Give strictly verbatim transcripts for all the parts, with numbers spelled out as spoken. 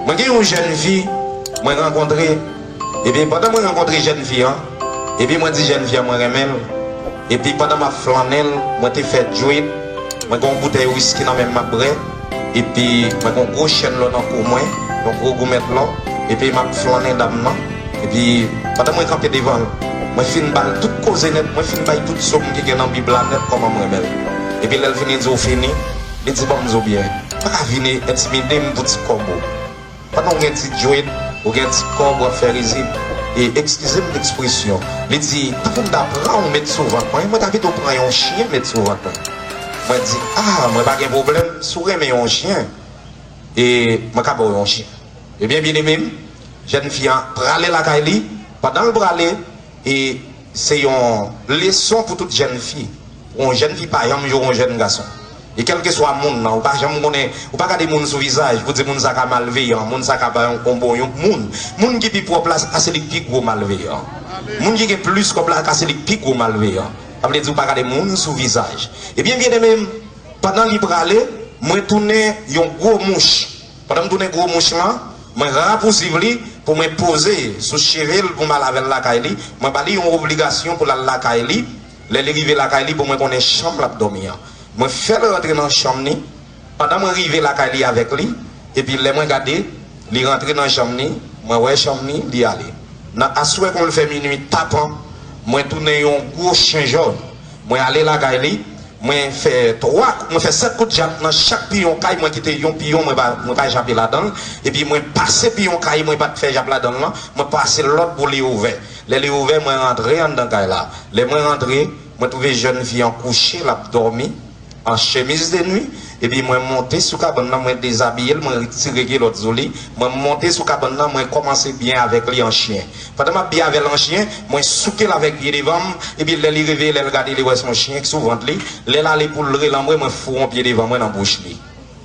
Mwen gen yon jèn fi mwen rankontre, epi pandan mwen rankontre jèn fi an, epi mwen di jèn fi an mwen renmen l, epi pandan m ap flannen l, mwen te fè djwit, mwen gen yon boutèy wiski nan men m m ap bwè, epi mwen gen yon gwo chèn lò nan kou mwen, yon gwo goumèt lò, epi m ap flannen dam nan, epi pandan mwen kanpe devan l, mwen fin ba l tout koze nèt, mwen fin bay tout zo m ki gen nan Bib la nèt kòman m renmen l. Epi lè l fini di w fini, li di ban m di w byen, pa ka vin entimide m pou ti kòb ou. Pandan w gen ti djwit, ou gen ti kòb, w ap fè rizib. E ekskize m ekspresyon. Li di, pa pou m ta pran w met sou vant mwen, mwen ta pito pran yon chyen met sou vant mwen. Mwen di, a, mwen pa gen pwoblèm, si w renmen yon chyen, e mwen ka ba w yon chyen. Ebyen, byeneme m, jèn fi an prale lakay li, pandan l prale, e se yon leson pou tout jèn fi. Pou yon jèn fi pa janm joure yon jèn gason. E kèlkeswa moun nan, ou pa janm konnen, ou pa gade moun sou vizaj pou di moun sa ka malveyan, moun sa ka pa yon, yon bon yon moun. Moun ki pi pwòp la, ka se li k pi gwo malveyan. Moun ki gen plis kòb la, ka se li k pi gwo malveyan. Sa vle di ou pa gade moun sou vizaj. Ebyen, byeneme m, pandan li prale, mwen tounen yon gwo mouch. Pandan m tounen gwo mouch lan, mwen rapousiv li pou mwen poze sou cheve l pou m al avè l lakay li. Mwen ba li yon obligasyon pou l al lakay li. Lè li rive lakay li, pou mwen konnen chanm l ap dòmi an. Mwen fè l rantre nan chanm ni. Pandan mwen rive lakay li avèk li, epi lè mwen gade, li rantre nan chanm ni, mwen wè chanm ni, li ale. Nan aswè kon l fè minui tapan, mwen tounen yon gwo chen jòn. Mwen ale lakay li, mwen fè twa, mwen fè sèt kout jab nan chak piyon kay, mwen kite yon piyon, mwen pa, mwen pa jape ladan l. Epi mwen pase piyon kay mwen pa t fè jab ladan l lan, mwen pase lòt bò li ouvè. Lè li ouvè, mwen rantre anndan kay la. Lè mwen rantre, mwen twouve jèn fi an kouche, l ap dòmi, an chemiz de nwi, epi mwen monte sou kabann nan, mwen dezabiye l, mwen retire kilòt sou li, mwen monte sou kabann nan, mwen kòmanse byen avèk li an chen. Pandan m ap byen avè l an chen, mwen souke l avèk pye devan m, epi lè li reveye, lè l gade, li wè se yon chen k sou vant li. Lè l ale pou l rele anmwe, mwen foure yon pye devan mwen nan bouch li.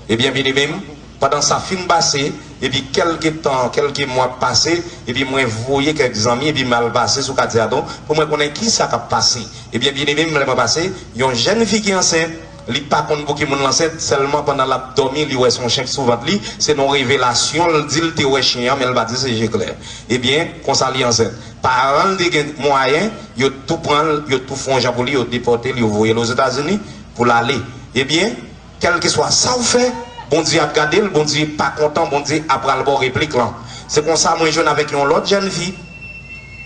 Ebyen, byeneme m, pandan sa fin pase, epi kèlke tan, kèlke mwa pase, epi mwen voye kèk zanmi, epi m al pase sou katye a tou, pou mwen konnen kisa k ap pase. Ebyen, byeneme m, lè mwen pase, yon jèn fi ki ansent, li pa konn pou ki moun l ansent, sèlman pandan l ap dòmi, li wè se yon chen k sou vant li, se nan yon revelasyon, l di l te wè chen an, men l pa di se je klè. Ebyen, konsa li ansent. Paran l te gen mwayen, yo tou pran l, yo tou fè yon jan pou li, yo depòte l, yo voye l Ozetazini pou l ale. Ebyen, kèlkeswa sa w fè, Bondye ap gade l, Bondye pa kontan, Bondye ap pral ba w replik lan. Se konsa mwen jwenn avèk yon lòt jèn fi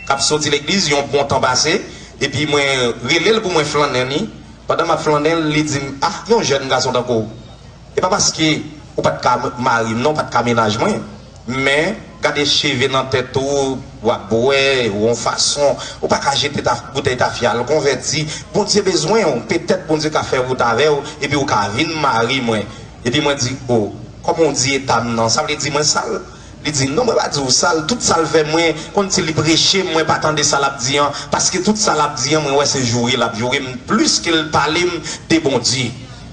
k ap soti legliz, yon bon tan pase, epi mwen rele l pou mwen flannen li. Pandan m ap flannen l, li di m, a, yon jèn gason tankou w, e pa paske ou pa t ka mari m non, ou pa t ka mennaj mwen, men gade cheve nan tèt ou, w ap bwè, w yon fason, ou pa ka jete ta, boutèy tafya, al konvèti. Bondye bezwen w, petèt Bondye ka fè wout avè w, epi w ka vin mari mwen. Epi mwen di, o, kòman w di eta m nan, sa vle di mwen sal? Li di, non, mwen pa di w sal, tout sa l fè mwen, kòmsi li preche m, mwen pa tande sa l ap di an, paske tout sa l ap di an, mwen wè se joure l ap joure m, plis ke l pale m de Bondye.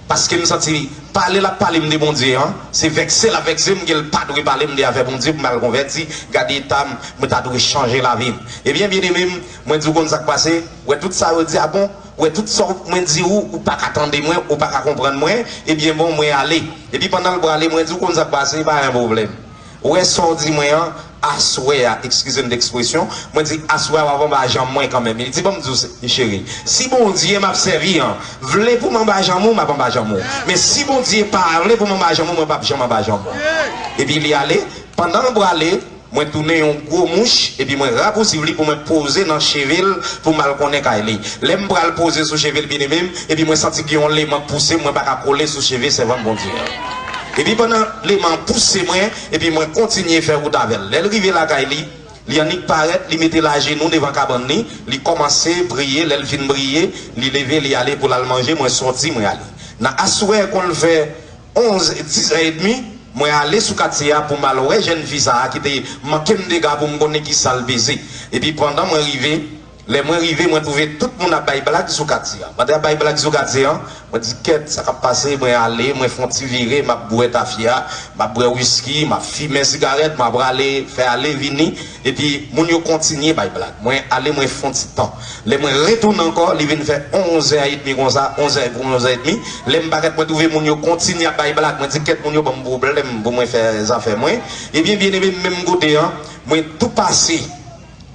Paske m santi pale l ap pale m de Bondye an, se vèkse l ap vèkse m ke l pa dwe pale m de afè Bondye pou m al konvèti, gade eta m, mwen ta dwe chanje lavi m. Ebyen, byeneme m, mwen di w konn sa k pase, w wè tout sa yo di a bon, w wè tout sa mwen di ou, ou pa ka tande mwen, ou pa ka konprann mwen, ebyen bon, mwen ale. Epi pandan l prale, mwen di w konn sa k pase, pa gen pwoblèm. Ou wè sa w di mwen an, aswè a, eskize m de ekspresyon, mwen di aswè a w ap anba janm mwen kanmenm. Li di, ban m di w, cheri, si Bondye m ap sèvi an vle pou m anba janm ou, m ap anba janm ou. Men si Bondye pa vle pou m anba janm ou, mwen p ap janm anba janm ou. Epi li ale, pandan l prale, mwen tounen yon gwo mouch, epi mwen rapousiv li pou mwen poze nan cheve l, pou m al konnen kay li. Lè m pral poze sou cheve l, byeneme m, epi mwen santi gen yon leman pouse m, mwen pa ka kole sou cheve sèvant Bondye an. Epi pandan leman pouse mwen, epi mwen kontinye fè wout avè l. Lè l rive lakay li, li annik parèt, li mete l ajenou devan kabann li, li kòmanse priye, lè l fin priye, li leve, li ale pou l al manje, mwen sòti, mwen ale. Nan aswè, kon l fè onz, dis è edmi, mwen ale sou katye a pou m al wè jèn fi sa a ki te manke m dega pou m konnen kisa l peze. Epi pandan mwen rive, Lè mwen rive, mwen twouve tout moun ap bay blag sou katye a. Pandan y ap bay blag sou katye a, mwen di, "Kèt, sa k ap pase?" Mwen ale, mwen fè yon ti vire, m ap bwè tafya, m ap bwè wiski, m ap fimen sigarèt, m ap rale, fè ale vini. Epi, moun yo kontinye bay blag. Mwen ale, mwen fè yon ti tan. Lè mwen retounen ankò, li vin fè onzè edmi konsa, onzè pou onzè edmi. Lè m parèt, mwen twouve moun yo kontinye ap bay blag. Mwen di, "Kèt, moun yo ban m pwoblèm pou mwen fè zafè mwen." Ebyen, byeneme, menm kote an, mwen tou pase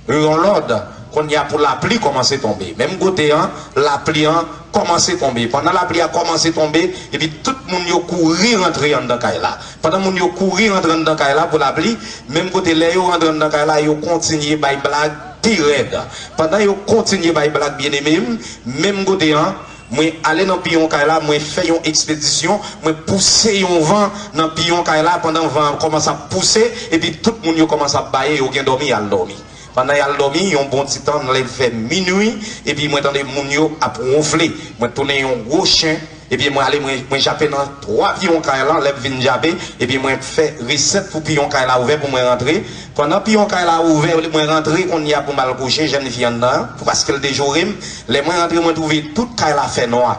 yon lòd, kounye a pou lapli kòmanse tonbe. Menm kote an, lapli an kòmanse tonbe. Pandan lapli a kòmanse tonbe, epi tout moun yo kouri rantre anndan kay la. Pandan moun yo kouri rantre anndan kay la pou lapli, menm kote lè yo rantre anndan kay la, yo kontinye bay blag pi rèd. Pandan yo kontinye bay blag, byeneme m, menm kote an, mwen ale nan piyon kay la, mwen fè yon ekspedisyon, mwen pouse yon van nan piyon kay la, pandan van an kòmanse ap pouse, epi tout moun yo kòmanse ap baye, yo gen dòmi, y al dòmi. Pandan y al dòmi, yon bon ti tan, lè l fè minwi, epi mwen tande moun yo ap wonfle. Mwen tounen yon gwo chen, epi mwen ale, mwen, mwen jape nan twa piyon kay la, lè m vin jape, epi mwen fè resèt pou piyon kay la ouvè pou mwen rantre. Pandan piyon kay la ouvè, mwen rantre, kounye a pou m al kouche, jèn fi anndan an, pou paske l te joure m. Lè mwen rantre, mwen twouve tout kay la fè nwa.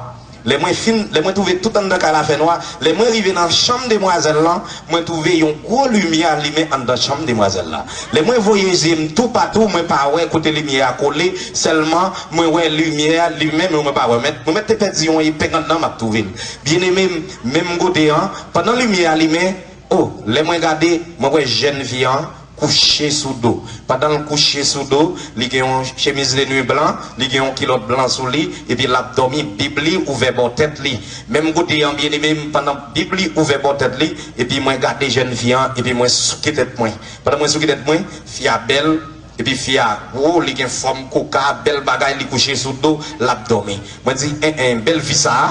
Lè mwen fin, lè mwen twouve tout anndan kay la fè nwa, lè mwen rive nan chanm demwazèl lan, mwen twouve yon gwo limyè alimen anndan chanm demwazèl la. Lè mwen voye zye m toupatou, mwen pa wè kote limyè a kole, sèlman mwen wè limyè a limen, men mwen pa wè. Mwen, mwen mèt te pèdi yon epeng anndan, m ap twouve l. Byeneme m, menm kote an, pandan limyè a limen, o, lè mwen gade, mwen wè jèn fi an kouche sou do. Pandan l kouche sou do, li gen yon chemiz de nuit blan, li gen yon kilòt blan sou li, epi l ap dòmi, Bib li ouvè bò tèt li. Menm kote an, byeneme m, pandan Bib li ouvè bò tèt li, epi mwen gade jèn fi an, epi mwen souke tèt mwen. Pandan mwen souke tèt mwen, fi a bèl, epi fi a gwo, li gen fòm koka, bèl bagay, li kouche sou do, l ap dòmi. Mwen di, en, en, bèl fi sa a,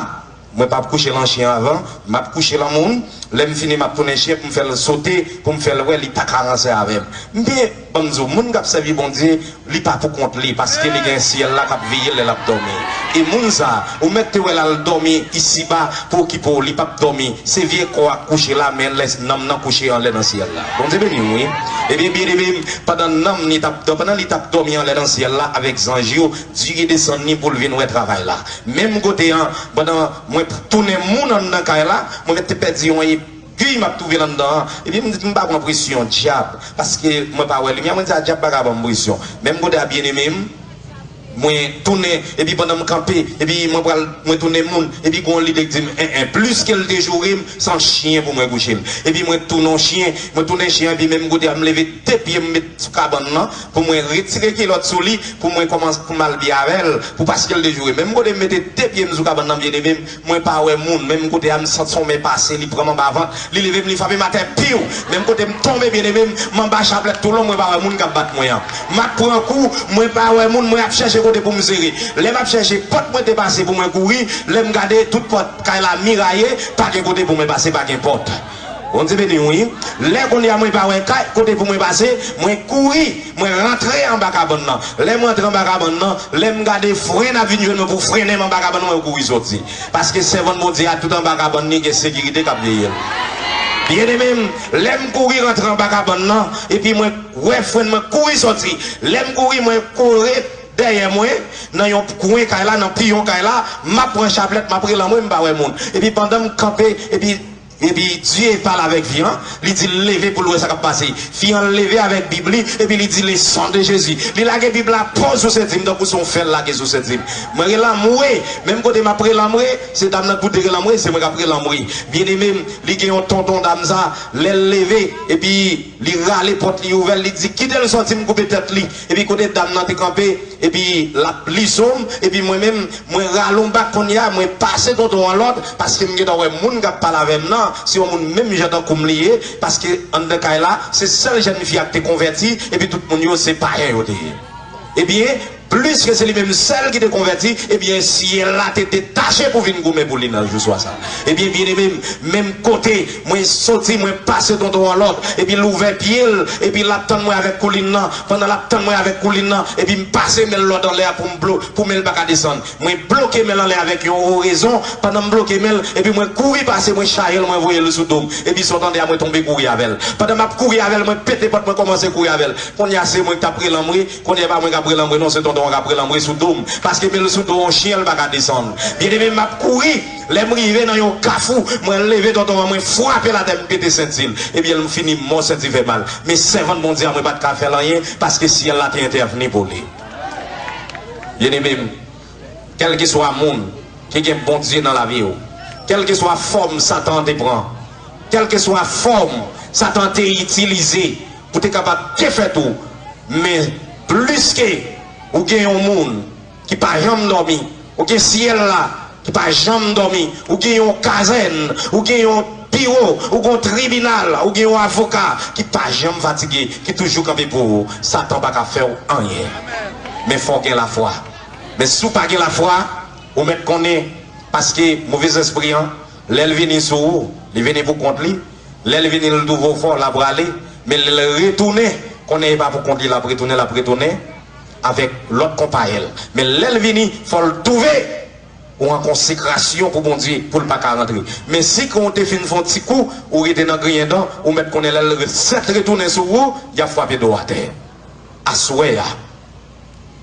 mwen p ap kouche l an chen avan, m ap kouche l an moun. Lè m fini, m ap tounen chen pou m fè l sote, pou m fè l wè li pa ka ranse avè m. Men, ban m di w, moun k ap sèvi Bondye, li pa pou kont li, paske li gen syèl la k ap veye l lè l ap dòmi. E moun sa a, ou mèt te wè l al dòmi isiba pou okipe w, li p ap dòmi. Se vye kò a k kouche la, men lè nanm nan kouche anlè nan syèl la. Bondye beni w, wi. Ebyen, byeneme m, pandan nanm li t ap dò-, pandan li t ap dòmi anlè nan syèl la avèk zanj yo, Dye desann li pou l vin wè travay la. Menm kote an, pandan mwen tounen moun anndan kay la, mwen mèt te pèdi yon epi m ap twouve l anndan an. Epi m di, "M pa pran presyon dyab, paske mwen pa wè limyè." Mwen di, "A, dyab pa ka ban m presyon." Menm kote a, byeneme m, mwen tounen, epi pandan m kanpe, epi mwen pral, mwen tounen moun, epi gon lide k di m, "En, en, plis ke l te joure m, se an chen pou mwen kouche m." Epi mwen tounen yon chen, mwen tounen chen, epi menm kote a, m leve de pye m met sou kabann nan, pou mwen retire kilòt sou li, pou mwen kòmanse, pou m al byen avè l, pou paske l te joure. Menm kote m mete de pye m sou kabann nan, byeneme m, mwen pa wè moun. Menm kote a, m santi yon men pase, li pran m anba vant, li leve m, li frape m atè, piw! Menm kote m tonbe, byeneme m, m anba chaplèt toulon, mwen pa wè moun k ap bat mwen an. M ap pran kou, mwen pa wè moun, mwen ap chèche kote pou m sere. Lè m ap chèche, pòt mwen te pase pou mwen kouri, lè m gade, tout pòt kay la miraye, pa gen kote pou mwen pase, pa gen pòt. Bondye beni w, wi. Lè kounye a mwen pa wè kay, kote pou mwen pase, mwen kouri, mwen rantre anba kabann nan. Lè mwen rantre anba kabann nan, lè m gade fren ap vin jwenn mwen pou frennen m anba kabann nan, mwen kouri soti. Paske sèvant Bondye a tout anba kabann li gen sekirite k ap veye l. Byeneme m, lè m kouri rantre anba kabann nan, epi mwen wè fren mwen kouri soti. Lè m kouri, mwen kore dèyè mwen, nan yon kwen kay la, nan piyon kay la, m ap pran chaplèt, m ap rele anmwe, m pa wè moun. Epi pandan m kanpe, epi, epi Dye pale avèk fi an, li di l leve pou l wè sa k ap pase. Fi an leve avèk Bib li, epi li di, "Le sang de Jésus." Li lage Bib la, poz sou senti m, tankou se yon fè l lage sou senti m. Mwen rele anmwe, menm kote m ap rele anmwe, se dam nan k pou te rele anmwe, se mwen k ap rele anmwe. Byeneme m, li gen yon tonton dam sa, lè l leve, epi li rale pòt li ouvè, li di, "Kite l sòti, m koupe tèt li." Epi kote dam nan te kanpe, epi l ap liso m, epi mwen menm, mwen rale yon bak kounye a, mwen pase tonton an lòd, paske m gentan wè moun k ap pale avè m nan, se yon moun menm jan tankou m li ye, paske anndan kay la, se sèl jèn fi a k te konvèti, epi tout moun yo se payen yo te ye. Ebyen, pliske se li menm sèl ki te konvèti, ebyen, syèl la te detache pou vin goumen pou li nan jou swa sa. Ebyen, byeneme m, menm kote, mwen soti, mwen pase tonton an lòd, epi l ouvè pye l, epi l ap tann mwen avèk koulin nan. Pandan l ap tann mwen avèk koulin nan, epi m pase men l lòd anlè a pou m blo-, pou men l pa ka desann. Mwen bloke men l anlè avèk yon orezon. Pandan m bloke men l, epi mwen kouri pase, mwen chaje l, mwen voye l sou do m. Epi sa w tande a, mwen tonbe kouri avè l. Pandan m ap kouri avè l, mwen pete pòt, mwen kòmanse kouri avè l. Kounye a, se mwen k t ap rele anmwe, kounye a, e pa mwen k ap rele anmwe non, se tonton Tonton an ka pran lanmwe sou do m, paske men l sou do yon chen, l pa ka desann. Byeneme, m ap kouri. Lè m rive nan yon kafou, mwen leve tonton an, mwen frape l atè, m pete senti l. Ebyen, m fini mò, senti fè mal. Men sèvant Bondye a, mwen pa t ka fè l anyen, paske syèl la te entèvni pou li. Byeneme m, kèlkeswa moun ki gen Bondye nan lavi w, kèlkeswa fòm Satan an te pran, kèlkeswa fòm Satan te itilize pou te kapab defèt ou, men plis ke ou gen yon moun ki pa janm dòmi, ou gen syèl la ki pa janm dòmi, ou gen yon kazèn, ou gen yon biwo, ou gen yon tribinal, ou gen yon avoka ki pa janm fatige, ki toujou kanpe pou ou, Satan pa ka fè w anyen. Men fò w gen lafwa. Men si w pa gen lafwa, ou mèt konnen, paske move zespri an, lè l vini sou ou, li vini pou kont li. Lè l vini, l twouve w fò, l ap rale. Men lè l retounen, konnen e pa pou kont li l ap retounen, l ap retounen avèk lòt konpayèl. Men lè l vini, fò l twouve ou an konsekrasyon pou Bondye, pou l pa ka rantre. Men si ke w te fin fè yon ti kou, ou rete nan griyen dan, ou mèt konnen lè l re-, sèt retounen sou ou, y ap frape do w atè. Aswè a,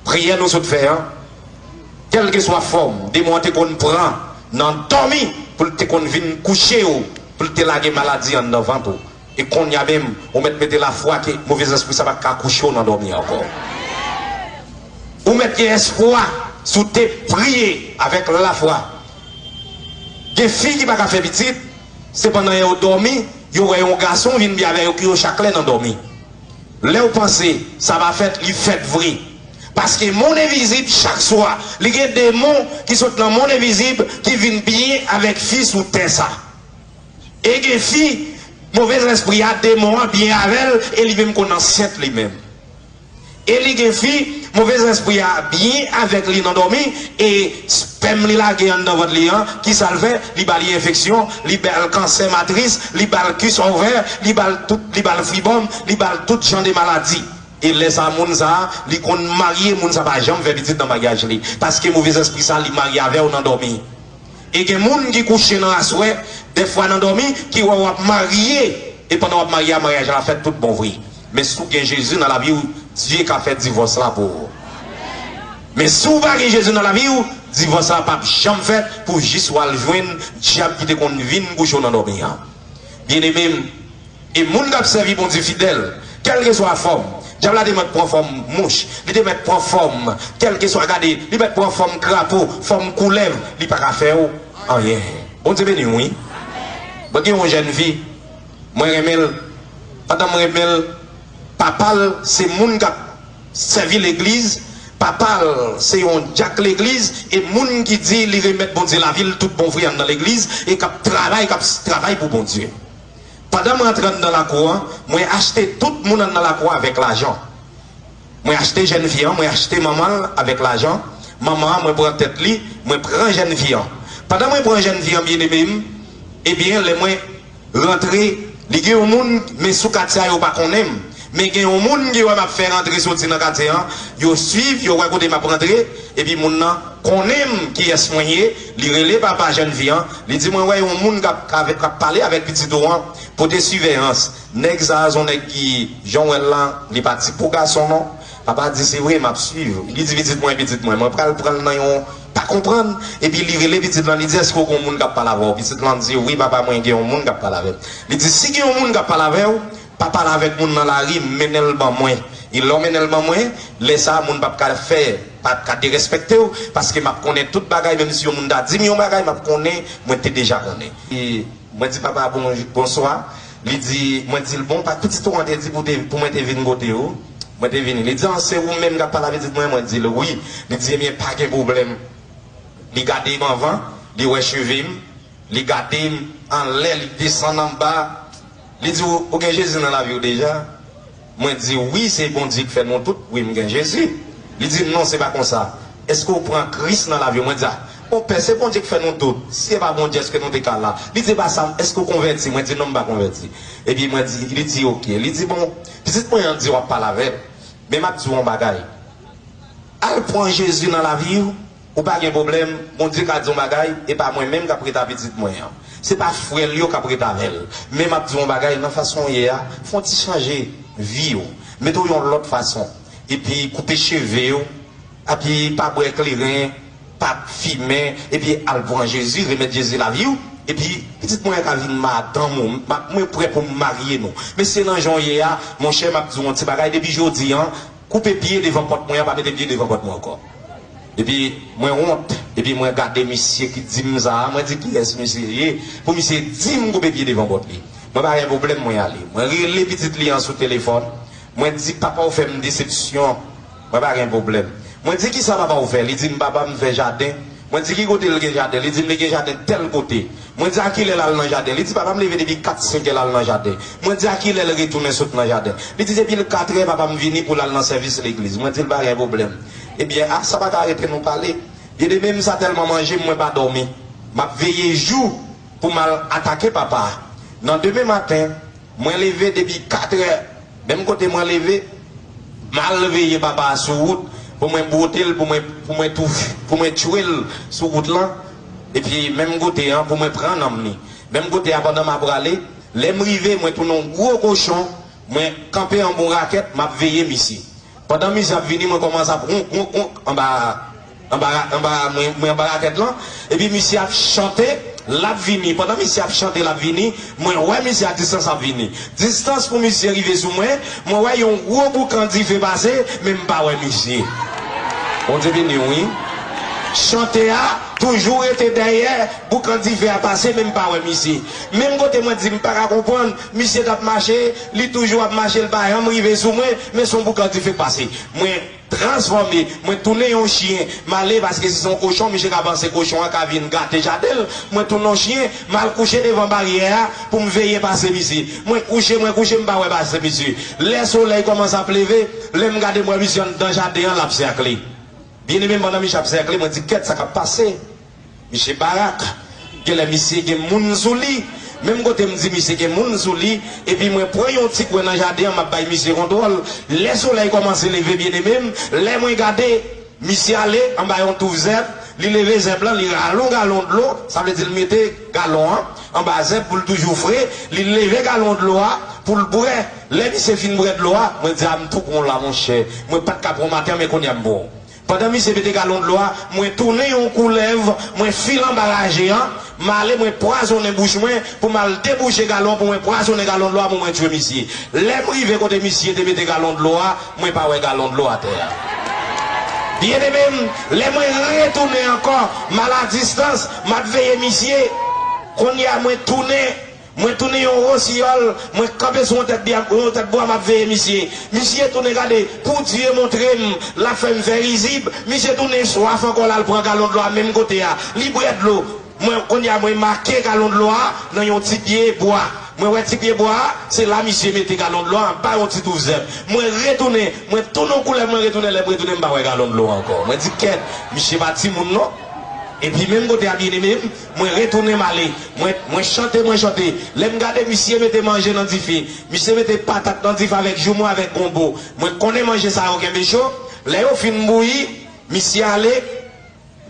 priyè nou sot fè an, kèlkeswa fòm demon an te konn pran nan dòmi pou l te konn vin kouche w, pou l te lage maladi anndan vant ou. E kounye a menm, ou mèt mete lafwa ke move zespri sa pa ka kouche w nan dòmi ankò. Ou mèt gen espwa si w te priye avèk lafwa. Gen fi ki pa ka fè pitit, sepandan lè yo dòmi, yo wè yon gason vin byen avè yo, ki yo chak lè nan dòmi. Lè w panse sa pa fèt, li fèt vre. Paske monn envizib, chak swa, li gen demon ki sot nan monn envizib ki vin byen avèk fi sou tè sa. E gen fi, move zespri a, demon an byen avè l, e li menm konn ansent li menm. E li gen fi, move zespri a byen avèk li nan dòmi, e spèm li lage anndan vant li an, ki sa l fè? Li ba li enfeksyon, li ba l kansè matris, li ba l kis ovè, li ba l tout, li ba l fibòm, li ba l tout jan de maladi. E lè sa, moun sa, li konn marye, moun sa pa janm fè pitit nan maryaj li. Paske move zespri sa, li marye avè w nan dòmi. E gen moun ki kouche nan aswè, dèfwa nan dòmi, ki wè w ap marye, e pandan w ap marye a, maryaj la fèt tout bon vre. Men si w gen Jezi nan lavi w, Dye ka fè divòs la pou ou. Men si w pa gen Jezi nan lavi w, divòs la p ap janm fèt pou jis w al jwenn dyab ki te konn vin kouche w nan dòmi an. Byeneme m, e moun k ap sèvi Bondye fidèl, kèlkeswa fòm, dyab la te mèt pran fòm mouch, li te mèt pran fòm, kèlkeswa, gade, li mèt pran fòm krapo, fòm koulèv, li pa ka fè w anyen. Bondye beni w, wi. Mwen gen yon jèn fi, mwen renmen l. Pandan m renmen l, papa l se moun k ap sèvi legliz, papa l se yon dyak legliz, e moun ki di li remèt Bondye lavi l tout bon vre anndan legliz, e k ap travay, k ap travay pou Bondye. Pandan m rantre anndan lakou an, mwen achte tout moun anndan lakou an avèk lajan. Mwen achte jèn fi an, mwen achte manman l avèk lajan. Manman an, mwen pran tèt li, mwen pran jèn fi an. Pandan mwen pran jèn fi an, byeneme m, ebyen, lè mwen rantre, li gen yon moun, men sou katye a, yo pa konnen m. Men gen yon moun ki wè m ap fè rantre soti nan katye an, yo swiv, yo wè kote m ap rantre, epi moun nan konnen m kiyès mwen ye, li rele papa jèn fi an, li di mwen wè yon moun k ap, k ap, k ap pale avèk pitit ou an, pote siveyans. Nèg sa a se yon nèg ki, jan w wè l la, li pa ti pou gason non. Papa di se vre, m ap swiv. Li di pitit mwen, pitit mwen, mwen pral pran l nan yon pa konprann. Epi li rele pitit lan, li di èske w gen yon moun k ap pale avè w? Pitit lan di wi papa mwen gen yon moun k ap pale avè m. Li di si gen yon moun k ap pale avè w, pa pale avèk moun nan lari, mennen l ban mwen. E lè w mennen l ban mwen, lè sa a moun p ap ka fè, p ap ka derespekte w, paske m ap konnen tout bagay, menm si yon moun ta di m yon bagay, m ap konnen, mwen te deja konnen. E mwen di papa bon, bonswa, li di, mwen di l bon, pa pitit ou an te di pou te, pou mwen te vin kote ou, mwen te vini. Li di an se ou menm k ap pale a pitit mwen, mwen di l wi. Li di ebyen pa gen pwoblèm. Li gade m anvan, li wè cheve m, li gade m anlè, li desann anba. Li di ou, ou gen Jezi nan lavi w deja? Mwen di wi, se Bondye k fè nou tout, wi m gen Jezi. Li di non, se pa konsa. Èske w pran Kris nan lavi w? Mwen di a, bon pè, se Bondye k fè nou tout. Si se pa Bondye, èske nou te ka la? Li di e pa sa, èske w konvèti? Mwen di non, m pa konvèti. Epi mwen di, li di oke. Li di bon, pitit mwen an di w ap pale avè l. Men m ap di w yon bagay. Al pran Jezi nan lavi w, ou pa gen pwoblèm, Bondye ka di yon bagay, e pa mwen menm k ap ret a pitit mwen an. Se pa frè l yo k ap ret avè l. Men m ap di w yon bagay, nan fason w ye a, fè yon ti chanje vi w. Mete w yon lòt fason. Epi koupe cheve w, Epi pa bwè kleren, pa fimen, epi al pran Jezi, remèt Jezi lavi w. Epi pitit mwen an ka vin madanm ou, m ap, mwen prè pou m marye nou. Mesye, nan jan w ye a, monchè, m ap di w yon ti bagay, depi jodi a, koupe pye devan pòt mwen an, pa mete pye devan pòt mwen ankò. Epi mwen wont, epi mwen gade misye ki di m sa a, mwen di kiyès misye ye, pou misye di m koupe pye devan pòt li. Mwen pa gen pwoblèm, mwen ale. Mwen rele pitit li an sou telefòn, mwen di papa w fè m desepsyon. Mwen pa gen pwoblèm. Mwen di kisa papa w fè? Li di m papa m fè jaden. Mwen di ki kote l gen jaden? Li di m li gen jaden tèl kote. Mwen di a kilè l al nan jaden? Li di papa m leve depi kat, senk è l al nan jaden. Mwen di a kilè l retounen sot nan jaden? Li di depi l kat è papa m vini pou l al nan sèvis legliz. Mwen di l pa gen pwoblèm. Ebyen, a sa pa ka rete nou pale. Byeneme m, sa tèlman manje m, mwen pa dòmi. M ap veye jou pou m al atake papa a. Nan demen maten, mwen leve depi kat è, menm kote mwen leve, m al veye papa a sou wout pou mwen bwote l, pou mwen, pou mwen tou, pou mwen tchwe l sou wout lan. Epi menm kote an, pou mwen pran nanm li. Menm kote a, pandan m ap prale, lè m rive, mwen tounen yon gwo kochon, mwen kanpe anba yon rakèt, m ap veye misye. Pandan misye ap vini, mwen kòmanse ap wonk, wonk, wonk anba, anba, anba, mwen, mwen anba rakèt lan. Epi misye ap chante, l ap vini. Pandan misye ap chante, l ap vini, mwen wè misye a distans ap vini. Distans pou misye rive sou mwen, mwen wè yon gwo boukan dife pase, men m pa wè misye. Bondye beni w, wi. Chante a toujou rete dèyè, boukan dife a pase, men m pa wè misye. Menm kote mwen di m pa ka konprann, misye t ap mache, li toujou ap mache, l pa janm rive sou mwen, men se yon boukan dife k pase. Mwen transfòme, mwen tounen yon chyen. M ale paske si se yon kochon, misye ka panse kochon an ka vin gate jaden l. Mwen tounen yon chyen, m al kouche devan baryè a pou m veye pase misye. Mwen kouche, mwen kouche, m pa wè pase misye. Lè solèy kòmanse ap leve, lè m gade m wè misye anndan jaden an, l ap sèkle. Byeneme m, pandan misye ap sèkle, mwen di kèt sa k ap pase. Misye barak. Genlè misye gen moun sou li. Menm kote m di misye gen moun sou li, epi mwen pran yon ti kwen nan jaden an, m ap bay misye kontwòl. Lè solèy kòmanse leve, byeneme m, lè mwen gade, misye ale anba yon touf zèb, li leve zèb lan, li rale yon galon dlo, sa vle di l mete galon an anba zèb pou l toujou fre, li leve galon dlo a pou l bwè. Lè misye fin bwè dlo a, mwen di a m tou pran w la, monchè. Mwen pa t ka pran w maten an, men kounye a m pran w. Pandan misye mete galon dlo a, mwen tounen yon koulèv, mwen file anba raje an, m ale, mwen pwazonnen bouch mwen pou m al debouche galon, pou mwen pwazonnen galon dlo a, pou mwen tchwe misye. Lè m rive kote misye te mete galon dlo a, mwen pa wè galon dlo atè a. Byeneme m, lè mwen retounen ankò, m al a distans, m ap veye misye. Kounye a mwen tounen, mwen tounen yon wosiyòl, mwen kanpe sou yon tèt bwa, yon tèt bwa, m ap veye misye. Misye tounen gade, pou Dye montre m, l ap fè m fè rizib, misye tounen swaf ankò, l al pran galon dlo a menm kote a. Li bwè dlo. Mwen, kounye a, mwen make galon dlo a nan yon ti pye bwa. Mwen wè ti pye bwa a, se la misye mete galon dlo a, anba yon ti touf zèb. Mwen retounen, mwen tounen yon koulèv, mwen retounen, lè m retounen, m pa wè galon dlo a ankò. Mwen di, kèt, misye pa timoun non. Epi menm kote a, byeneme m, mwen retounen m ale. Mwen, mwen chante, mwen chante. Lè m gade, misye mete manje nan dife. Misye mete patat nan dife avèk joumou, avèk gonbo. Mwen konnen manje sa yo kenbe cho. Lè yo fin bouyi, misye ale,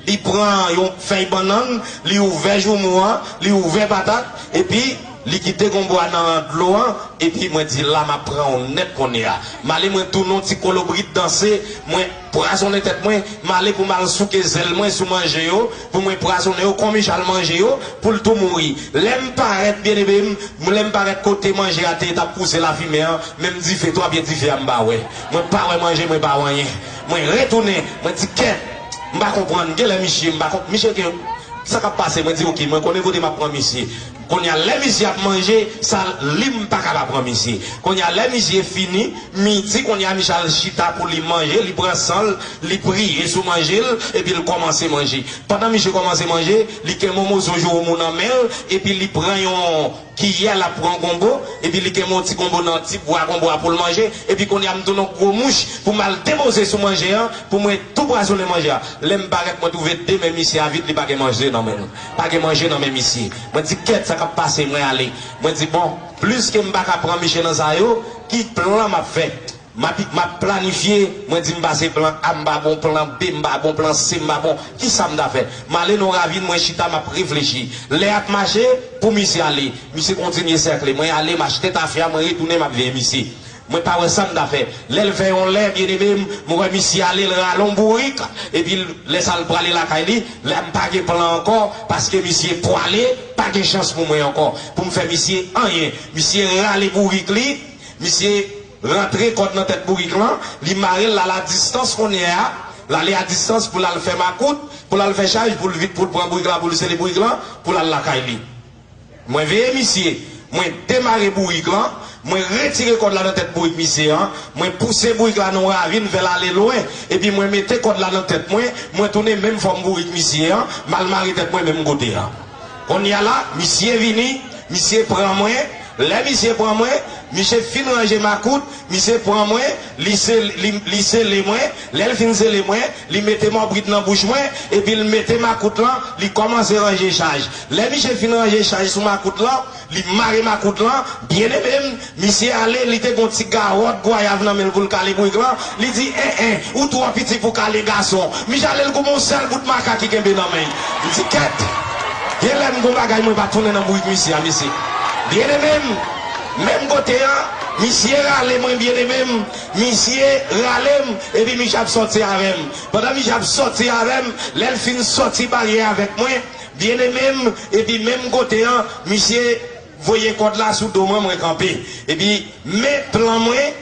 li pran yon fèy bannann, li ouvè joumou an, li ouvè patat, epi li kite gonbo a nan dlo an, epi mwen di la m ap pran w nèt kounye a. M ale mwen tounen yon ti kolobrit danse, mwen pwazonnen tèt mwen, m ale pou m al souke zèl mwen sou manje yo, pou mwen pwazonnen yo, kon Michal manje yo, pou l tou mouri. Lè m parèt, byeneme m, lè m parèt kote manje a te ye t ap pouse lafimen an, menm dife, twa pye dife a m pa wè. Mwen pa wè manje, mwen pa wè anyen. Mwen retounen, mwen di kèt, m pa konprann, genlè misye, m pa konp-, misye gen, sa k ap pase, mwen di oke, mwen konnen kote m ap pran misye. Kounye a, lè misye ap manje, sa li m pa ka pa pran misye. Kounye a, lè misye fini, midi, kounye a, misye al chita pou li manje, li pran san l, li priye sou manje l, epi l kòmanse manje. Pandan misye kòmanse manje, li kenbe yon moso joumou nan men l, epi li pran yon kiyè, l ap pran gonbo, epi li kenbe yon ti gonbo nan ti bwa gonbo a pou l manje, epi kounye a m tounen yon gwo mouch pou m al depoze sou manje an, pou mwen tou pwazonnen manje a. Lè m parèt, mwen twouve de men misye a vid, li pa gen manje nan men l. Pa gen manje nan men misye. Mwen di, kèt, sa k ap pase, mwen ale. Mwen di, bon, pliske m pa ka pran misye nan sa yo, ki plan m ap fè? M ap, m ap planifye, mwen di m pa se plan A m pa bon, plan B m pa bon, plan C m pa bon, kisa m ta fè? M ale nan yon ravin, mwen chita, m ap reflechi. Lè y ap mache, pou misye ale. Misye kontinye sèkle. Mwen ale, m achte tafya, mwen retounen, m ap veye misye. Mwen pa wè sa m ta fè. Lè l fè yon lè, byeneme m, mwen wè misye ale, l rale yon bourik, epi l- lè sa l prale lakay li, la m pa gen plan ankò, paske misye pwale, pa gen chans pou mwen ankò, pou m fè misye anyen. Misye rale bourik li, misye rantre kòd nan tèt bourik lan, li mare l, l al a distans kounye a, l ale a distans pou l al fè makout, pou l al fè chaj, pou l vit, pou l pran bourik la, pou l sele bourik lan, pou l al lakay li. Mwen veye misye, mwen demare bourik lan, mwen retire kòd la nan tèt bourik misye an, mwen pouse bourik la nan yon ravin, fè l ale lwen, epi mwen mete kòd la nan tèt mwen, mwen tounen menm fòm bourik misye an, m al mare tèt mwen menm kote a. Kounye a la, misye vini, misye pran mwen, lè misye pran mwen, misye fin ranje makout, misye pran mwen, li se- li- li sele mwen, lè l fin sele mwen, li mete mòbrid nan bouch mwen, epi l mete makout lan, li kòmanse ranje chaj. Lè misye fin ranje chaj sou makout lan, li mare makout lan, byeneme m, misye ale, li te gen yon ti gawòt gwayav nan men l pou l kale bourik lan, li di, en, en, ou twò piti pou kale gason. Misye ale, l goumen yon sèl bout makak ki kenbe nan men l. M di, kèt! Gen lè m gon bagay mwen pa tounen nan bourik misye a, mesye. Byeneme m, menm kote an, misye rale mwen, byeneme m, misye rale m, epi misye ap sòti avè m. Pandan misye ap sòti avè m, lè l fin sòti baryè avèk mwen, byeneme m, epi menm kote an, misye voye kòd la sou do mwen, mwen kanpe. Epi men plan mwen,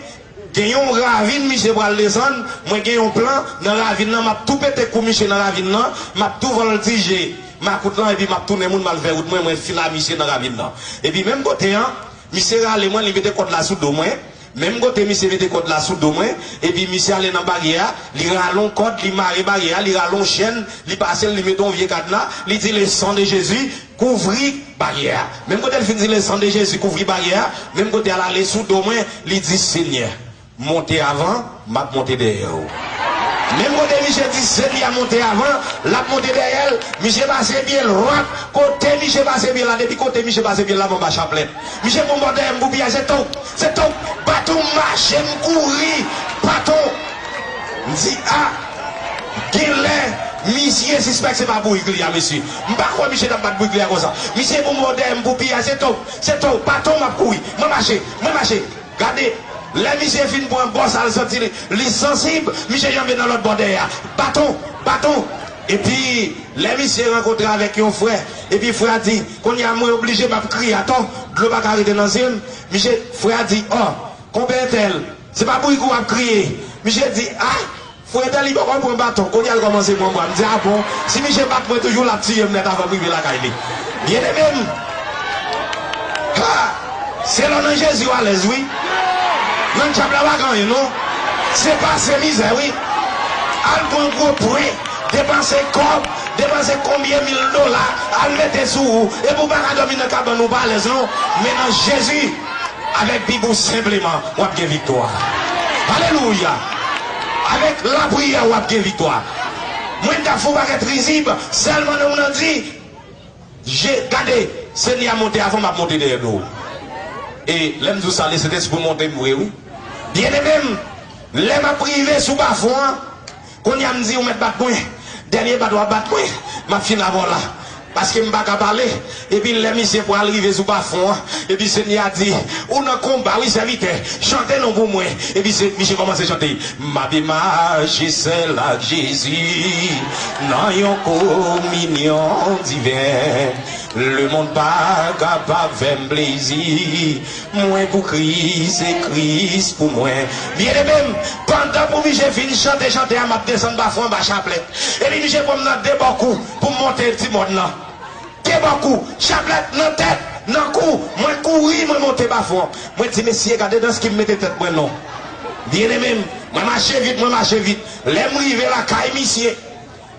gen yon ravin misye pral desann, mwen gen yon plan nan ravin nan, m ap tou pete kou misye nan ravin nan, m ap tou vòltije makout lan, epi m ap tounen moun, m al fè wout mwen, mwen file a misye nan ravin nan. Epi menm kote an, misye rale mwen, li mete kòd la sou do mwen, menm kote misye mete kòd la sou do mwen, epi misye ale nan baryè a, li rale yon kòd, li mare baryè a, li rale yon chèn, li pase l, li mete yon vye kadna, li di, le sang de Jésus, kouvri baryè a. Menm kote l fin di, le sang de Jésus, kouvri baryè a, menm kote a l ale sou do mwen, li di, Senyè, monte avan, m ap monte dèyè w. Menm kote misye di, Senyè, monte avan, l ap monte dèyè l, misye pase pye l, rap, kote misye pase pye l la, depi kote misye pase pye l la, m anba chaplèt. Misye pran bò dèyè m pou piyay, se tonk, se tonk, baton mache m kouri, baton. M di, a, gen lè, misye sispèk se pa bourik li a, mesye. M pa kwè misye t ap bat bourik li a konsa. Misye pran bò dèyè m pou piyay, se tonk, se tonk, baton m ap kouri. Mwen mache, mwen mache. Gade, lè misye fin pran bò sa l santi li, li sansib, misye janbe nan lòt bò dèyè a. Baton, baton. Epi, lè misye rankontre avèk yon frè, epi frè a di, kounye a mwen oblije m ap kriye atò, dlo pa ka rete nan zye m. Misye, frè a di, ò, konpè entèl, se pa bourik ou ap kriye. Misye di, a, frè entèl li poko pran baton, kounye a l kòmanse pran bwa. M di, a bon, si misye bat mwen toujou, l ap tiye m nèt avan m rive lakay li. Byeneme m, ha, se lè w nan Jezi w alèz, wi. Nan dyab la pa gen anyen, non. Se pase mizè, wi. Al pran gwo pwen, depanse kòb, depanse konbyen mil dola, al mete sou ou, epi w pa ka dòmi nan kabann ou pa alèz, non. Men nan Jezi, avèk Bib ou senpleman, w ap gen viktwa. Alelouya! Avèk lapriyè, w ap gen viktwa. Mwen t ap fè yon pakèt rizib, sèlman nan moun nan di, je, gade, Senyè a monte avan, m ap monte dèyè do. E lè m di w sa, Lesentespri monte m vre, wi. Byeneme m, lè m ap rive sou bafon an, kounye a m di, ou mèt bat mwen. Dènye bat w ap bat mwen, m ap fin avè w la. Paske m pa ka pale. Epi lè misye pral rive sou bafon an, epi Senyè a di, ou nan konba wi, sèvitè, chante non pou mwen. Epi se, misye kòmanse chante, m ape mache sèl ak Jezi nan yon kominyon diven. Lemonn pa kapab fè m plezi. Mwen pou Kris, se Kris pou mwen. Byeneme m, pandan pou misye fin chante chante a, m ap desann bafon anba chaplèt. Epi misye pran m nan de bò kou pou m monte ti mòn nan. De bò kou, chaplèt nan tèt, nan kou, mwen kouri, mwen monte bafon. Mwen di, mesye, gade dans ki m mete tèt mwen non. Byeneme m, mwen mache vit, mwen mache vit. Lè m rive lakay misye,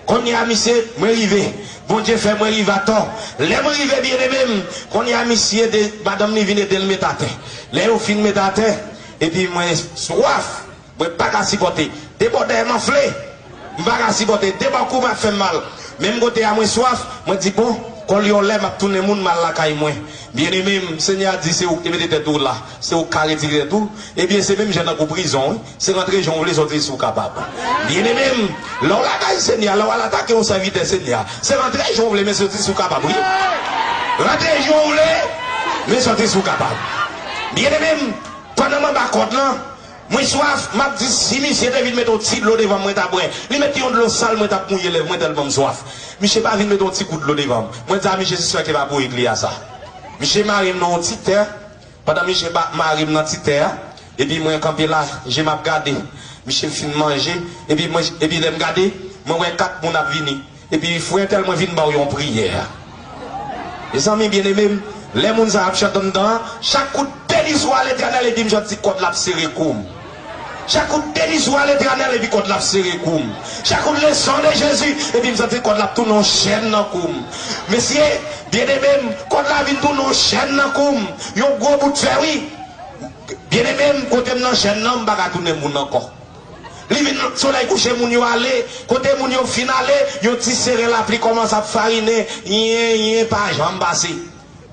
kounye a misye, mwen rive. Bondye fè mwen rive atò. Lè mwen rive, byeneme m, kounye a misye, de, madanm li vin ede l met atè. Lè yo fin met atè, epi mwen swaf. Mwen pa ka sipòte. De bò dèyè m anfle. M pa ka sipòte. De bò kou m ap fè m mal. Menm kote a mwen swaf, mwen di, bon, kòl yon lè m ap tounen moun, m al lakay mwen. Byeneme m, Senyè a di se ou ki te mete tèt ou la. Se ou k ka retire tèt ou. Ebyen, se menm jan tankou prizon, wi. Se rantre jan w vle, sòti si w kapab. Byeneme m, lè w lakay Senyè a, lè w al atake yon sèvitè Senyè a, se rantre jan w vle, men sòti si w kapab, wi. Rantre jan w vle, men sòti si w kapab. Byeneme m, Pandan m anba kòd lan, mwen swaf, m ap di si misye te vin mete yon ti dlo devan m, mwen ta bwè. Li mete yon dlo sal, mwen t ap mouye lèv mwen tèlman m swaf. Misye pa vin mete yon ti gout dlo devan m. Mwen di a misye se swè k evapore k li a sa. Misye mare m nan yon ti tè. Pandan misye ba- mare m nan ti tè a, epi mwen kanpe la, je m ap gade. Misye fin manje, epi mwen, epi lè m gade, mwen wè kat moun ap vini. Epi frè entèl mwen vin ba w yon priyè. Mezanmi byeneme m, lè moun sa ap chante anndan an, chak kout beni swa Letènèl, epi m santi kòd la ap sere kou m. Chak kout beni swa Letènèl, epi kòd la ap sere kou m. Chak kout le sang de Jésus, epi m santi kòd la ap tounen yon chèn nan kou m. Mesye, byeneme m, kòd la vin tounen yon chèn nan kou m. Yon gwo bout fè, wi. Byeneme m, kote m nan chèn nan, m pa ka tounen moun ankò. Li vin solèy kouche, moun yo ale. Kote moun yo fin ale, yon ti seren lapli kòmanse ap farinen. Yen, yen, pa janm pase.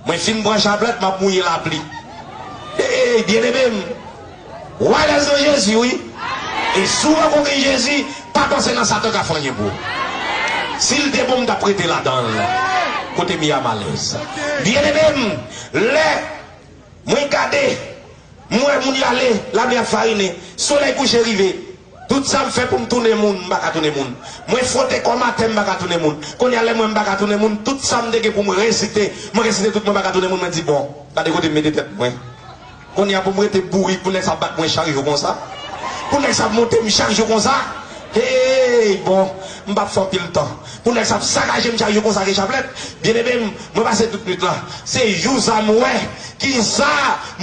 Mwen fin pran chaplèt, m ap mouye lapli. Ey, byeneme m. Ou alèz nan Jezi, wi. E si w poko gen Jezi, pa panse nan Satan ka fè anyen pou ou. Si l te bon, m t ap rete ladan l. Kote m ye a m alèz. Byeneme m, lè mwen gade, m wè moun y ale, lapli ap farinen, solèy kouche rive. Tout sa m fè pou m tounen moun, m pa ka tounen moun. Mwen fwote kò m atè, m pa ka tounen moun. Kounye a, lè m wè m pa ka tounen moun, tout sa m te gen pou m resite, mwen resite tout, mwen pa ka tounen moun, mwen di, bon, gade kote m mete tèt mwen. Kounye a, pou m rete bourik, pou nèg sa ap bat mwen chak jou konsa, pou nèg sa ap monte m chak jou konsa, hey, bon, m p ap fè anpil tan. Pou nèg sa ap sakaje m chak jou konsa ke chaplèt, byeneme m, mwen pase tout nwit la. Se jou sa m wè ki sa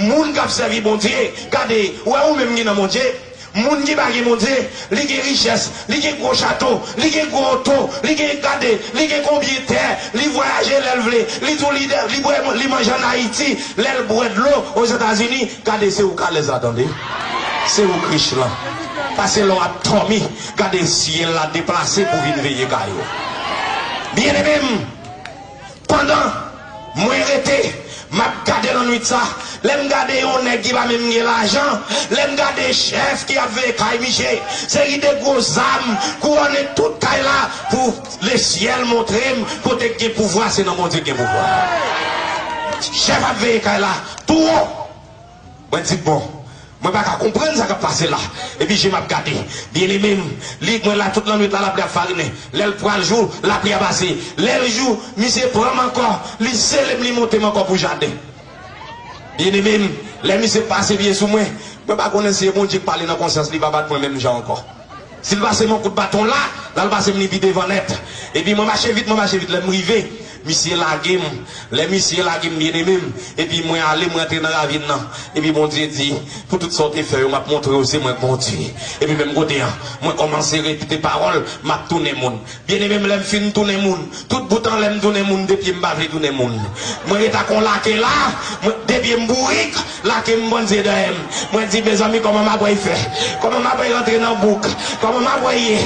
moun k ap sèvi Bondye. Gade, ou wè ou menm ki nan Bondye, moun ki pa gen Bondye, li gen richès, li gen gwo chato, li gen gwo oto, li gen, gade, li gen konbyen tè, li vwayaje lè l vle, li tou lidè, li bwè, li manje ann Ayiti, lè l bwè dlo Ozetazini, gade se ou k alèz la tande. Se ou k rich lan. Pase lè w ap dòmi, gade syèl la deplase pou vin veye kay ou. Byeneme m, pandan mwen rete, m ap gade nan nwit sa, lè m gade yon nèg ki pa menm gen lajan, lè m gade chèf ki ap veye kay misye, seri de gwo zam, kouwòne tout kay la, pou lesyèl montre m kote k gen pouvwa, se nan Bondye k gen pouvwa. Chèf ap veye kay la, tou wo. Mwen di, bon, mwen pa ka konprann sa k ap pase la. Epi je m ap gade. Byeneme m, li, mwen la tout lannwit la, lapli ap farinen. Lè l pral jou, lapli a pase. Lè l jou, misye pran m ankò, li sele m, li monte m ankò pou jaden. Byeneme m, lè misye pase pye sou mwen, mwen pa konnen si se Bondye k pale nan konsyans li, pa bat mwen menm jan ankò. Si l pase m yon kout baton la, l al pase m li pi devan nèt. Epi mwen mache vit, mwen mache vit, lè m rive, misye lage m. Lè misye lage m, byeneme m, epi mwen ale, mwen antre nan ravin nan. Epi Bondye di, pou tout sa w te fè yo, m ap montre w se mwen k Bondye. Epi menm kote a, mwen kòmanse repete pawòl, m ap tounen moun. Byeneme m, lè m fin tounen moun, tout bout an lè m tounen moun, de pye m pa vle tounen moun. Mwen ret ak yon lake la, mwen, de pye m bourik, lake m bann zye dèyè m. Mwen di, mezanmi, kòman m ap wè fè? Kòman m ap wè rantre nan bouk? Kòman m ap wè ye?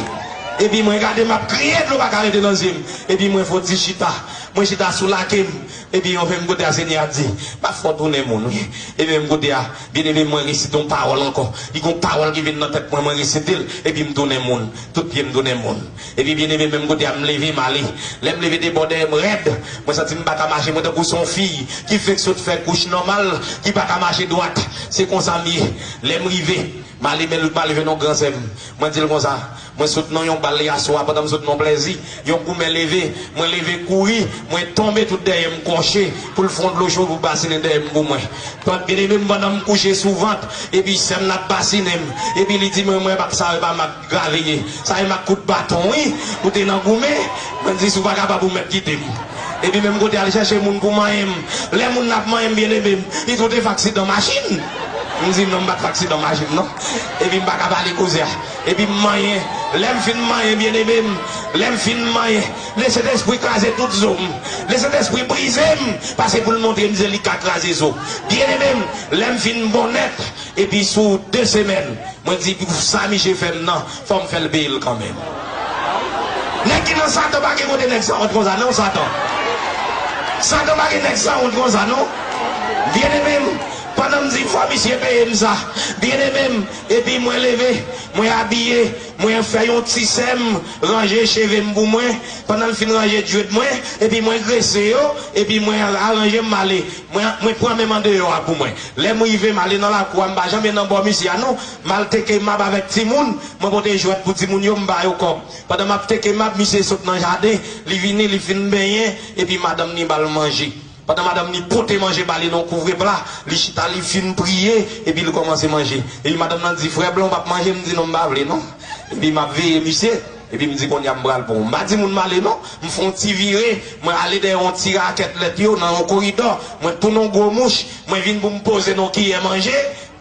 Epi mwen gade, m ap kriye, dlo pa ka rete nan zye m. Epi mwen fè yon ti chita. Mwen chita sou lake m. Epi yon menm kote a, Senyè a di, m ap fè w tounen moun, wi. Epi menm kote a, byeneme m, mwen resite yon pawòl ankò. Li gon pawòl ki vin nan tèt mwen, mwen resite l, epi m tounen moun. Tout pye m tounen moun. Epi byeneme, menm kote a, m leve, m ale. Lè m leve, de bò dèyè m rèd. Mwen santi m pa ka mache. Mwen tankou se yon fi ki fenk sot fè kouch nòmal, ki pa ka mache dwat. Se konsa m ye. Lè m rive, m ale, men m ale jwenn yon gran sè m. Mwen di l konsa, mwen sot nan yon bal yaswa, pandan m sot nan plèzi, yon goumen leve, mwen leve kouri, mwen tonbe tout dèyè m kòche, pou l fè yon dlo cho pou basinen dèyè m pou mwen. Byeneme m, pandan m kouche sou vant, epi sè m nan ap basinen m, epi li di mwen, mwen pa sa, e pa m ak grave ye. Sa e m ak kout baton, wi. Ou te nan goumen, mwen di, si w pa kapab, ou mèt kite m. Epi menm kote a, l chèche moun pou manyen m. Lè moun nan ap manyen m, byeneme m, li tou te fè aksidan machin. M di, non, m pa t fè aksidan machin, non. Epi m pa ka pale koze a. Epi m manyen. Lè m fin manyen, byeneme m, lè m fin manyen, Lesentespri kraze tout zo m. Lesentespri brize m, pase pou l montre m se li k ka kraze zo. Byeneme m, lè m fin bon nèt, epi sou de semèn, mwen di, pou sa misye fè m nan, fò m fè l peye l kanmenm. Nèg ki nan Satan pa gen kote nèg sa wont konsa, non, Satan. Satan pa gen nèg sa wont konsa, non. Byeneme m, pandan di fò misye peye m sa. Byeneme m, epi mwen leve, mwen abiye, mwen fè yon ti sè m, ranje cheve m pou mwen. Pandan l fin ranje djwèt mwen, epi mwen grese yo, epi mwen aranje m, m ale. Mwen, mwen pran menm andeyò a pou mwen. Lè m rive, m ale nan lakou a, m pa janm nan bò misye a non. M al teke mab avèk timoun, mwen pote jwèt pou timoun yo, m ba yo kòb. Pandan m ap teke mab, misye sot nan jaden, li vini, li fin benyen, epi madanm ni ba l manje. Pandan madanm ni pote manje ba li nan kouvre pla, li chita, li fin priye, epi li kòmanse manje. Epi madanm nan di, "Frè Blan, w p ap manje?" M di, "Non, m pa vle non." Epi m ap veye misye, epi m di, "Kounye a m pral pran w." M pa di moun m ale non, m fè yon ti vire, mwen ale dèyè yon ti rakèt lèt yo nan yon koridò, mwen tounen yon gwo mouch, mwen vin pou m poze nan yon kiyè manje,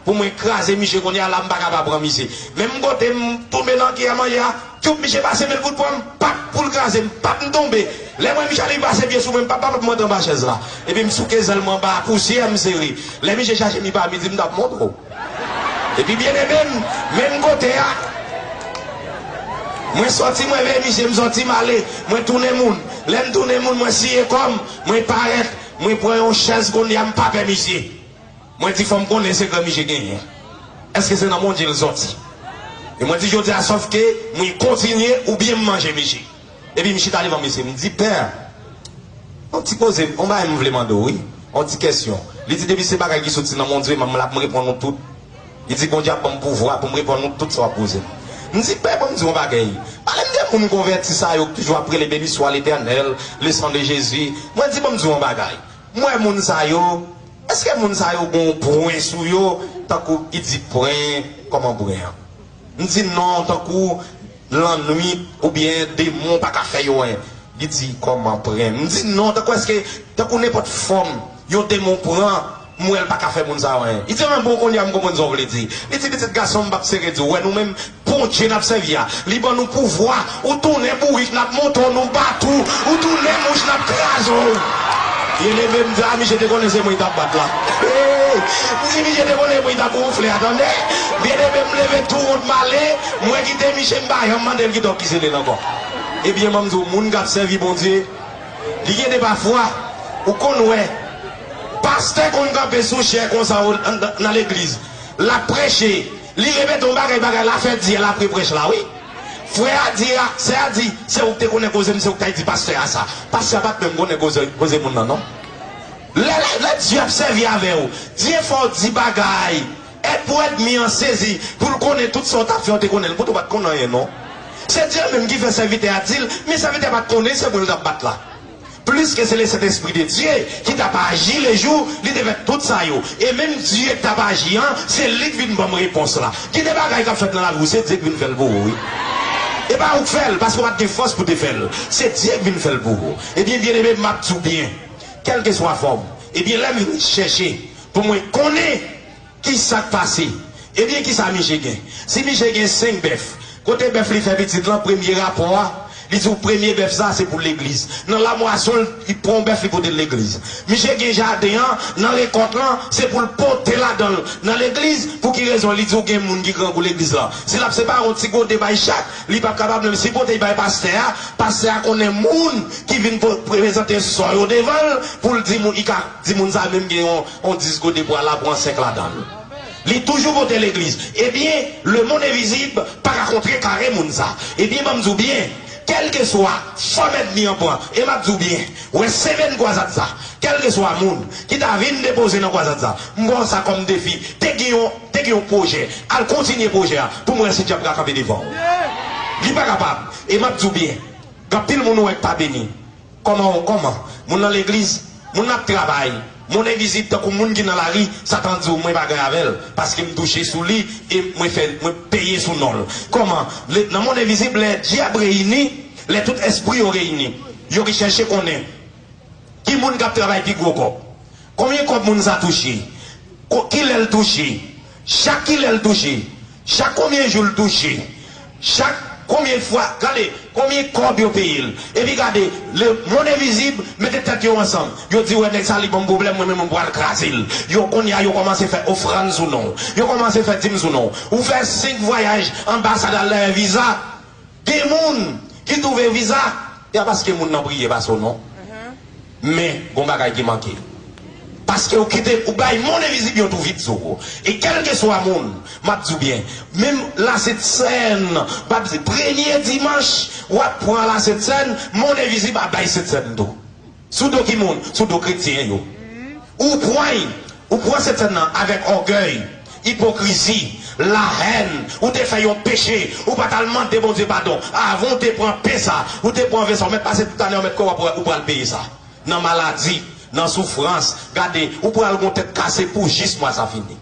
pou mwen kraze misye kounye a la, m pa ka pa pran misye. Menm kote m tonbe nan kiyè manje a, tyoup, misye pase men l pou l pran m, pap, pou l kraze m, pap, m tonbe. Lè mwen misye ale, li pase pye sou mwen, m pap, pap, m antre anba chèz la. Epi m souke zèl mwen anba a, pousyè, m sere. Lè misye chache m, li pa vin di m t ap montre w. Epi byeneme m, menm kote a, mwen sòti, mwen veye misye, m sòti, m ale, mwen tounen moun. Lè m tounen moun, mwen siye kò m, mwen parèt, mwen pran yon chèz kounye a, m pa pè misye. Mwen di, "Fò m konnen sekrè misye genyen. Èske se nan Bondye l sòti?" E mwen di, "Jodi a, sòf ke mwen kontinye oubyen m manje misye." Epi m chita devan misye, m di, "Pè, yon ti koze, yon bagay m vle mande w, wi. Yon ti kèsyon." Li di, "Depi se bagay ki soti nan Bondye, m ap, m ap reponn ou tout." Li di, "Bondye ap ban m pouvwa pou m reponn ou tout sa w ap poze m." M di, "Pè, ban m di w yon bagay. Pale m de moun konvèti sa yo ki toujou ap rele, 'Béni soit l'Éternel, le sang de Jésus.'" Mwen di, "Ban m di w yon bagay. M wè moun sa yo, èske moun sa yo gen yon pwen sou yo, tankou ki di pwen, kòman pwen an?" M di, "Non, tankou lannwit oubyen demon pa ka fè yo anyen." Li di, "Kòman pwen?" M di, "Non, tankou èske, tankou nenpòt fòm yon demon pran, m wè l pa ka fè moun sa yo anyen." Li di, "Anben bon, kounye a m konprann sa w vle di." Li di, "Pitit gason m, m p ap sere di w, wè nou menm, Bondye n ap sèvi a, li ban nou pouvwa, ou tounen bourik, n ap monte w, nou bat ou, ou tounen mouch, n ap kraze w." Byeneme m di, "A, misye te konnen se mwen li t ap bat la." Hey! M di, "Misye te konnen mwen li t ap wonfle a, tande." Byeneme m leve tou wont m ale, mwen kite misye, m pa janm mande l kite w ki se li l ankò. Ebyen, ban m di w, moun k ap sèvi Bondye, li gen de pafwa, ou konn wè, pastè konn kanpe sou chè konsa o, nan, nan, nan legliz. L ap preche, li repete yon bagay, bagay la fè dyèl apre prèch la, wi. Frè a di a, sè a di, "Se ou k te konnen koze m, se ou k t al di pastè a sa." Pastè a pa t menm konnen koze, koze moun nan, non. Lè, lè, lè Dye ap sèvi avè w, Dye fè w di bagay, èd pou ènmi an sezi, pou l konnen tout sa w t ap fè, w te konnen l, poutan w pa t konn anyen, non. Se Dye menm ki fè sèvitè a di l, men sèvitè a pa t konnen se mwen l t ap bat la. Pliske se le Sentespri de Dye ki t ap aji lejou li te fè tout sa yo. E menm Dye ki t ap aji an, se li k vin ban m repons la. Gen de bagay k ap fèt nan lavi w, se Dye k vin fè l pou ou, wi. E pa ou k fè l, paske w pa t gen fòs pou te fè l. Se Dye k vin fè l pou ou. Ebyen, byeneme, m ap di w byen, kèlkeswa fòm, ebyen, lè m vin chèche pou mwen konnen ki sa k pase? Ebyen, ki sa misye gen? Si misye gen senk bèf, kote bèf li fè pitit lan, premye rapò a, li di w premye bèf sa a se pou legliz. Nan lamwason, li pran yon bèf, li pote l legliz. Misye gen jaden an, nan rekòt lan, se pou l pote ladan l nan legliz. Pou ki rezon? Li di w gen moun ki grangou legliz lan. Si l ap separe yon ti gode bay chak, li p ap kapab menm. Si pote l bay pastè a, pastè a konnen moun ki vin po-, prezante sò yo devan l, pou l di moun, li ka di moun sa menm gen yon, yon dis gode pou al la pran senk ladan l. Li toujou pote legliz. Ebyen, lemonn envizib pa ka kontrekare moun sa. Ebyen, ban m di w byen, kèlkeswa fòm ènmi an pran, e m ap di w byen, wè semèn kwazad sa, kèlkeswa moun ki ta vin depoze nan kwazad sa, m pran sa kòm defi. Te gen yon, te gen yon pwojè, al kontinye pwojè a, pou m wè si dyab ka kanpe devan w. Li pa kapab. E m ap di w byen, gen anpil moun ou wè k pa beni. Kòman, kòman? Moun nan legliz, moun n ap travay, moun envizib tankou moun ki nan lari, Satan di w, "Mwen pa gen avè l, paske m touche sou li, e mwen fè, mwen peye sou non l." Kòman? Le, nan mond envizib, lè dyab reyini, lè tout espri yo reyini, yo ki chèche konnen ki moun k ap travay pi gwo kòb. Konbyen kòb moun sa touche? Ko-, kilè l touche? Chak kilè l touche? Chak konbyen jou l touche? Chak konbyen fwa? Gade, konbyen kòb yo peye l? Epi gade, lemonn envizib mete tèt yo ansanm. Yo di, "Wè, nèg sa, li ban m pwoblèm, mwen menm, mwen pral kraze l." Yo, kounye a, yo kòmanse fè ofrann sou non w. Yo kòmanse fè dim sou non w. Ou fè senk vwayaj anbasad al dèyè viza. Gen moun ki twouve viza, e a paske moun nan priye pase w non. Men, gon bagay ki manke. Paske ou kite, ou bay monn envizib yon twou vid sou ou. E kèlkeswa moun, m ap di w byen, menm Lasentsèn, m ap di premye dimanch, w ap pran Lasentsèn, monn envizib ap bay Sentsèn tou. Sou do ki moun? Sou do kretyen yo. Ou pran, ou pran Sentsèn nan avèk ògèy, ipokrizi, lahèn, ou te fè yon peche, ou pa t al mande Bondye padon. Avan ou te pran pen sa, ou te pran ven sa, ou mèt pase tout ane, ou mèt kò w ap, ou pral peye sa. Nan maladi, nan soufrans, gade, ou pral gon tèt kase pou jis mwa sa fini.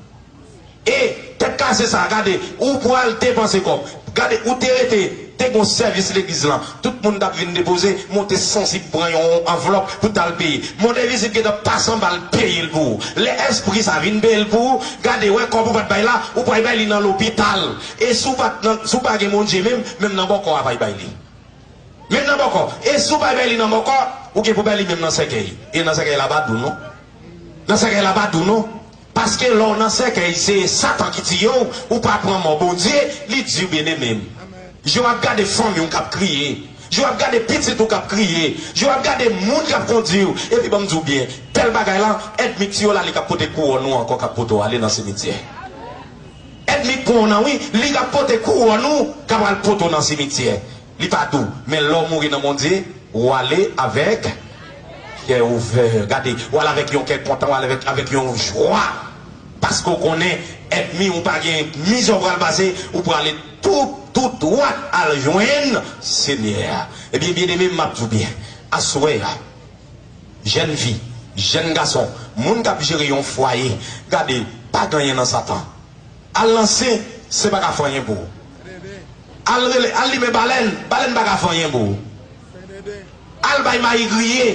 E tèt kase sa, gade, ou pral depanse kòb. Gade, ou te rete, te gon sèvis legliz lan. Tout moun t ap vin depoze, monte sansib pran yon anvlòp pou t al peye. Monn envizib gentan pase anba l peye l pou ou. Lè espri sa vin peye l pou ou, gade, wè kòb ou pa t bay la, ou pral bay li nan lopital. E si w pa t nan, si w pa gen Bondye menm, menm nan bòkò a pa y bay li. Menm nan bòkò. E si w pa bay li nan bòkò, ou gen pou bay li menm nan sèkèy. E nan sèkèy la pa dou non. Nan sèkèy la pa dou non. Paske lè w nan sèkèy, se Satan ki tiye w, ou pa pran mò Bondye, li di w byeneme m. Je w ap gade fanmi w k ap kriye. Je w ap gade pitit ou k ap kriye. Je w ap gade moun k ap kondi w. Epi ban m di w byen, tèl bagay la, ènmi k tiye w la, li k ap pote kouwòn ou ankò, k ap pote w ale nan simityè. Ènmi k pran w nan wi, li k ap pote kouwòn ou, k ap al pote w nan simityè. Li pa dou, men lè w mouri nan Bondye, ou ale avèk kè ouvè. Gade, ou ale avèk yon kè kontan, ou ale avèk, avèk yon jwa. Paske w konnen, ènmi ou pa gen mizè w pral pase, ou prale tou, tou dwat al jwenn Senyè a. Ebyen, byeneme m, m ap di w byen, aswè a, jèn fi, jèn gason, moun k ap jere yon fwaye, gade, pa gen anyen nan Satan. Al nan sen, sen pa ka fè anyen pou ou. Al rele, al limen balèn, balèn pa ka fè anyen pou ou. Al bay mayi griye,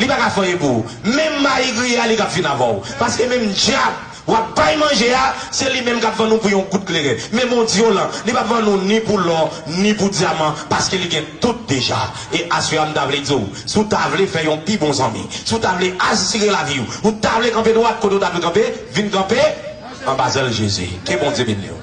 li pa ka fè anyen pou ou. Menm mayi griye a, li k ap fin avè w. Paske menm dyab w ap bay manje a, se li menm k ap vann ou pou yon gout kleren. Men Bondye w lan, li p ap vann ou ni pou lò, ni pou dyaman, paske li gen tout deja. E aswè a, m ta vle di w, si w ta vle fè yon pi bon zanmi, si w ta vle asire lavi w, ou ta vle kanpe dwat kote w ta dwe kanpe, vin kanpe anba zèl Jezi. Ke Bondye beni w.